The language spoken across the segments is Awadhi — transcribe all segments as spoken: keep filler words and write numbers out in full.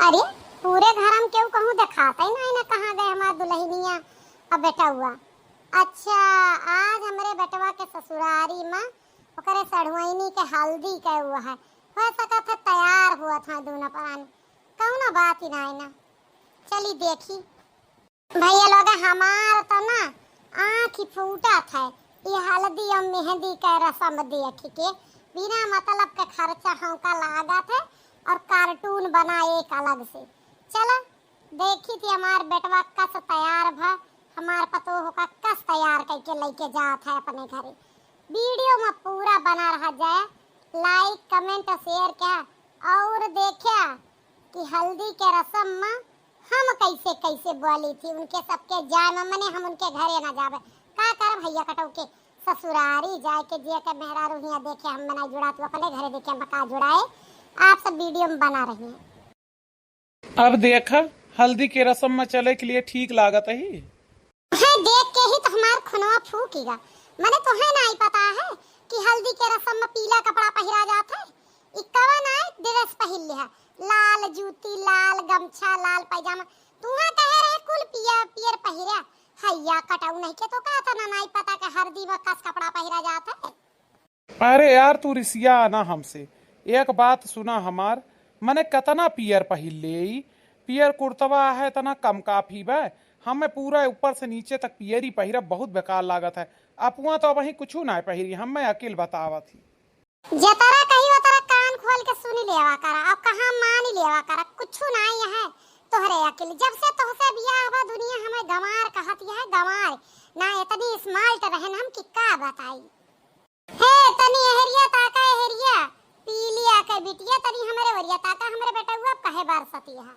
अरे, पूरे घर में केहू कहूँ देखात ही नाहीं ना, कहाँ गए हमार दुलहिनिया अउर बेटउआ। अच्छा, आज हमरे बेटवा के ससुरारी में ओकरे सढ़ुआइनी के हल्दी के हुआ है, हो सकत है तैयार होत है दूनो परानी, कउनो बात ही नाहीं ना। चली देखी। भइया लोग, हमार तो ना आँखी फूटत है, ई हल्दी अउर मेहंदी के रस्म देख के। बिना मतलब के खर्चा हमका लागत है अउर cartoon बना एक अलग से। चला देखी थी हमार बेटवा कस तैयार भ, हमार पतोह का कस तैयार कइके लइके जात है अपने घरे। Video में पूरा बना रहा जाए, like, comment, share क्या अउर देख्या कि हल्दी के रस्म में हम कइसे कइसे बोली थी उनके सबके जाए में, मने हम उनके घरे ना जाबे। का करब भइया कटऊ के ससुरारी जाए के, जे के मेहरारू हियाँ देखे हम ना जुड़ा, तू अपने घरे देखे हम का जुड़ाए। आप सब video में बना रही हैं। अब देखा, हल्दी के रस्म में चले के लिए ठीक लागत ही। है, देख के ही तो हमार खुनवा फूकी गा। मने तोहे नाहीं पता है कि हल्दी के रस्म में पीला कपड़ा पहिरा जात है? ई कवन आए dress पहिर लिहा, लाल जूती, लाल गमछा, लाल पैजामा। तुहे कहे रहे कुल पियर, पियर पहिरा। हैया कटऊ नहीं के तो का तना नाहीं पता कि हल्दी में कस कपड़ा पहिरा जात है। अरे यार, तू रिसिया ना हमसे। एक बात सुना हमार, मने कतना पियर पहिर ले ई? पियर कुर्तवा है, तना कम काफी बा। हमें पूरा ऊपर से नीचे तक पियरी पहिरब बहुत बेकार लागत है। अपुआ तो अबहीं कुछू ना पहिरी, हमें अकिल बतावत ही। जतरा कही ओतरा कान खोल के सुनी लेवा करा, अब कहाँ मानी लेवा करा, कुछू नाहीं है तोहरे अकिल। जब से तोहसे बियाह बा दुनिया हमें गंवार कहत है, गंवार। ना इतनी smart रहन हम कि का बताई। हे, तनी एहरिया ताका, एहरिया, पीलिया के बिटिया, तनी हमरे ओरिया ताका, हमरे बेटउआ अब काहे बरसती है?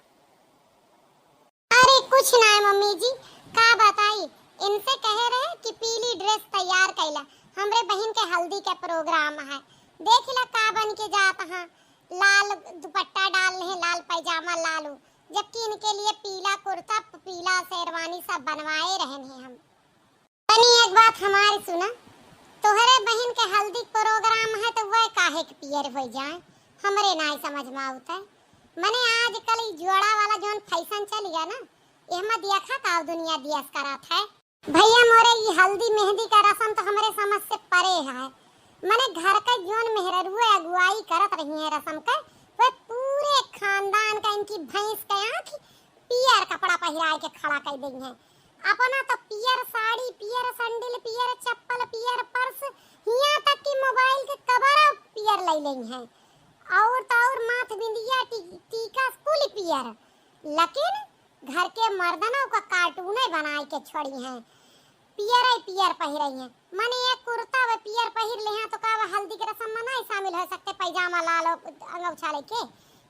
अरे कुछ ना है मम्मी जी, का बताई, इनसे कहे रहे कि पीली dress तैयार कइला, हमरे बहिन के हल्दी के program है, देख ला का बन के जात हाँ, लाल दुपट्टा डाल ले, लाल पैजामा लालू, जबकि इनके लिए पीला कुर्ता, पीला शेरवानी सब बनवाए रहन हैं हम। तनी एक बात हमारी सुना, तोहरे बहिन के हल्दी के program है तो वह काहे के पियर होइ जाए, हमरे नाहीं समझ में आवत है। मने आजकल ई जोड़ा वाला जौन fashion चल गया ना, एहमा देखा का दुनिया दियस करत है। भइया मोरे, ई हल्दी मेहंदी का रस्म तो हमरे समझ से परे है। मने घर के जौन मेहररुए अगुवाई करत रही है रस्म के, वह पूरे खानदान का इनकी भैंस के आँख पियर कपड़ा पहिराए के खड़ा कइ देइहैं। अपना तो पियर साड़ी, पियर सैंडल, पियर चप्पल, पियर पर्स, हियाँ तक कि मोबाइल के कवरो पियर लइ लेइहैं। अउर तो अउर माथ बिंदिया, टी-, टीका कुल पियर। लेकिन घर के मर्दनों का कार्टूने बनाए के छोड़िहैं। पियरै पियर पहिरइहैं। मने एक कुर्ता वे पियर पहिर लेहैं तो का वे हल्दी के रस्म में नाहीं शामिल होइ सकते? पैजामा लाल हो, अंगौछा लेके,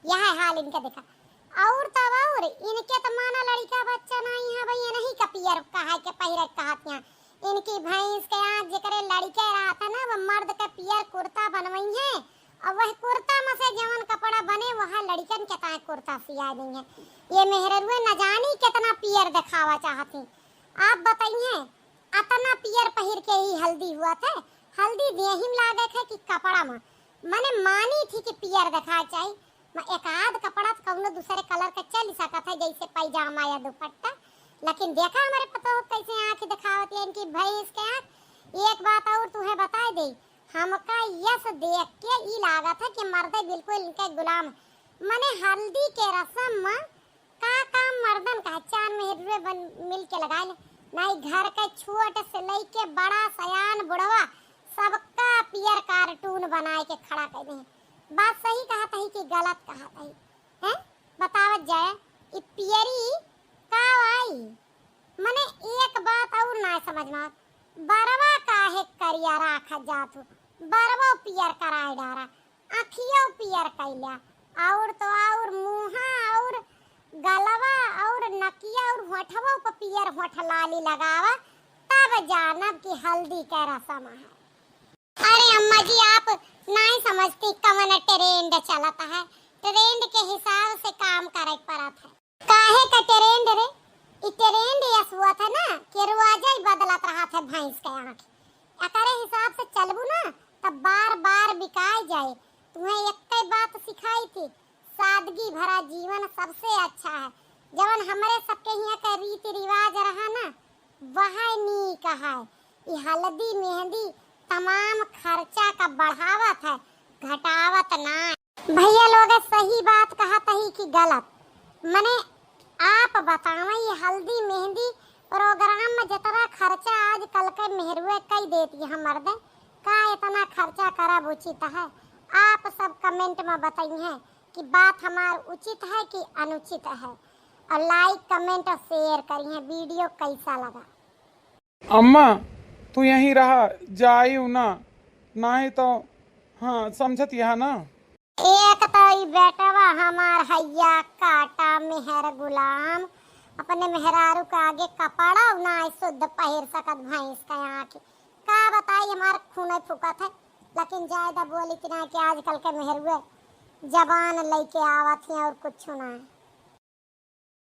यह हाल इनके देखा। अउर तब अउर इनके तो माना लड़िका बच्चा नाहीं है भाई, इनही का पियर कहा के पहिरे कहत हैं। इनकी भैंस के आँख जेकरे लड़िके रहत है ना, वो मर्द के पियर कुर्ता बनवइहैं, अउर वह कुर्ता में से जवन कपड़ा बने, वह लड़िकन के ताए कुर्ता सियाए देइहैं। ये मेहररुए न जानी कितना पियर देखावा चाहती। आप बताइए, अतना पियर पहिर के ही हल्दी हुआ थे? हल्दी देही में लागे थे कि कपड़ा में? मने मानी थी कि पियर देखाए चाही, म-, एक आध कपड़ा तो कउनो दूसरे colour के चल सकत है, जैसे पैजामा या दुपट्टा। लेकिन देखा हमरे पतोह कैसे आँख दिखावत है इनकी भैंस के आँख। एक बात अउर तुहे बताए दे, हमका यस देख के ई लागत है कि मर्दे बिल्कुल इनके गुलाम। मने हल्दी के रस्म में का काम मर्दन का है? चार मेहरुए बन, मिल के लगाए ले। नाहीं घर के छोट से लइके बड़ा, सयान, बुढ़वा, सबका पियर कार्टून बनाए के खड़ा कइ दे। बात सही कहत ही कि गलत कहत ही? हैं? बतावत जाए, ई पियरी का आई? मने एक बात अउर ना समझ में आवत, बरवा काहे करिया राखत जात हो? बरवो पियर कराए डारा। अँखियो पियर कइल्या, अउर तो अउर मुँहा अउर गलवा अउर नकिया अउर होठवो प पियर होठ लाली लगावा, तब जानब कि हल्दी के रस्म है। अरे अम्मा जी, आप नाहीं समझती कवन trend चलत है, trend के हिसाब से काम करे के पड़त है। काहे का trend रे? ई trend यस हुआ था ना कि रोजा ही बदलत रहा था भैंस के आँख। एकरे हिसाब से चलबू ना, तब बार बार बिकाए जाए। तुम्हें एक बात सिखाई थी, सादगी भरा जीवन सबसे अच्छा है। जवन हमरे सबके हियाँ का रीति रिवाज रहा ना, वह नीक है। ई हल्दी मेहंदी तमाम खर्चा का बढ़ावत है, घटावत ना। भैया लोग सही बात कहत ही कि गलत? मने आप बतावैं, ई हल्दी मेहंदी प्रोग्राम में जितना खर्चा आजकल के मेहरुए कई देती है मर्दे, का इतना खर्चा करब उचित है? आप सब कमेंट में बताइए कि बात हमार उचित है कि अनुचित है, और लाइक, कमेंट और शेयर करिए। वीडियो कैसा लगा? अम्मा, तू यहीं रहा, जाइउ ना, नाहीं तो, हाँ, समझत यह ना। एक तो ई बेटवा हमार हैया काटा मेहर गुलाम, अपने मेहरारू के आगे कपड़ा ना शुद्ध पहिर सकत भैंस के आँख। का बताई, हमार खून फूकत है, लेकिन ज्यादा बोली कि ना कि आजकल के मेहरुए जबान लेके आवत हैं और कुछ ना।